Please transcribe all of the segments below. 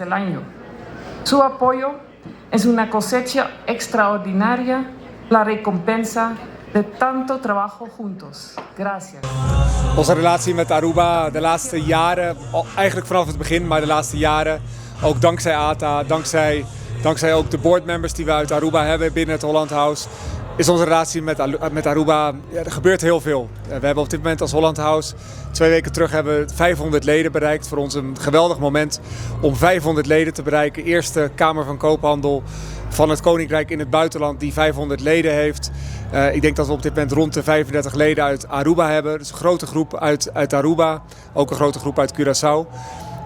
El año. Su apoyo es una cosecha extraordinaria, la recompensa de tanto trabajo juntos. Gracias. Onze relatie met Aruba de laatste jaren, eigenlijk vanaf het begin, maar de laatste jaren, ook dankzij ATA, dankzij ook de boardmembers die we uit Aruba hebben binnen het Holland House, is onze relatie met Aruba, ja, er gebeurt heel veel. We hebben op dit moment als Holland House, 2 weken terug hebben we 500 leden bereikt. Voor ons een geweldig moment om 500 leden te bereiken. Eerste Kamer van Koophandel van het Koninkrijk in het buitenland die 500 leden heeft. Ik denk dat we op dit moment rond de 35 leden uit Aruba hebben. Dus een grote groep uit Aruba, ook een grote groep uit Curaçao.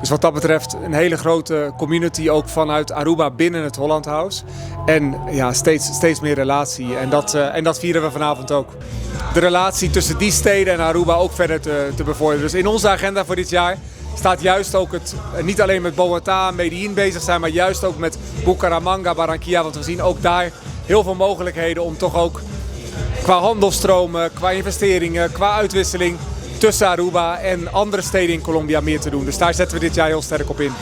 Dus wat dat betreft een hele grote community ook vanuit Aruba binnen het Holland House. En ja, steeds meer relatie. En dat vieren we vanavond ook. De relatie tussen die steden en Aruba ook verder te bevorderen. Dus in onze agenda voor dit jaar staat juist ook het niet alleen met Bogota, Medellin bezig zijn, maar juist ook met Bucaramanga, Barranquilla. Want we zien ook daar heel veel mogelijkheden om toch ook qua handelstromen, qua investeringen, qua uitwisseling tussen Aruba en andere steden in Colombia meer te doen. Dus daar zetten we dit jaar heel sterk op in.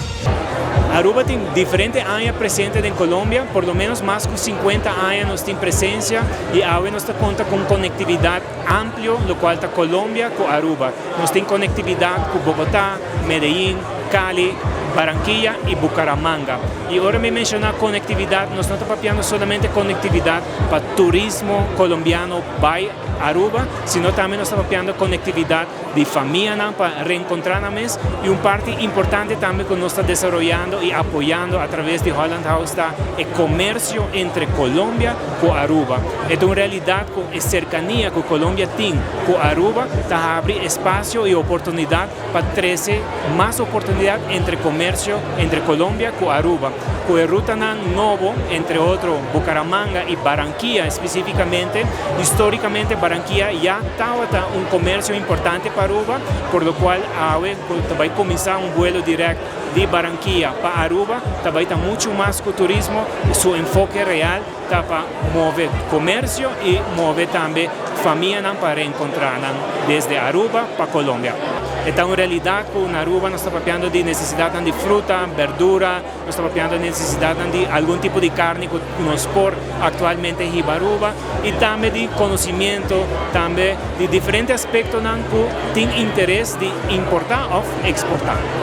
Aruba tin diferente aña presente na Colombia, por lo menos mas cu 50 aña nos tin presencia y awe nos ta conta cu conectividad amplio, locual ta Colombia cu Aruba. Nos tin conectividad cu Bogotá, Medellín, Cali, Barranquilla y Bucaramanga. Y ora mi menciona conectividad, nos no ta papiando solamente conectividad pa turismo colombiano bay Aruba, sino tambe nos ta papiando conectividad di famia pa reencontra mes y un parti importante tambe cu nos ta desaroyando y apoyando a traves di Holland House ta e comercio entre Colombia cu Aruba. E un realidad cu e cercania cu Colombia tin cu Aruba, ta habri espacio y oportunidad pa trece mas oportunidad entre comercio entre Colombia cu Aruba. Cu e ruta nobo, entre otro Bucaramanga y Barranquilla especificamente, historicamente Barranquilla ya tabata un comercio importante pa Aruba, por lo cual ta bay cuminsa un vuelo directo di Barranquilla pa Aruba, tambe ta mucho mas cu turismo, su enfoke real ta pa move comercio y move tambe famia pa reencontra desde Aruba pa Colombia. Anto, en realidad, cu Aruba nos ta papiando di necesidad di fruta, berdura, nos ta papiando di necesidad di algun tipo di carni cu nos por actualmente riba Aruba y tambe di conocimento, tambe di diferente aspecto cu tin interes di importa of exporta.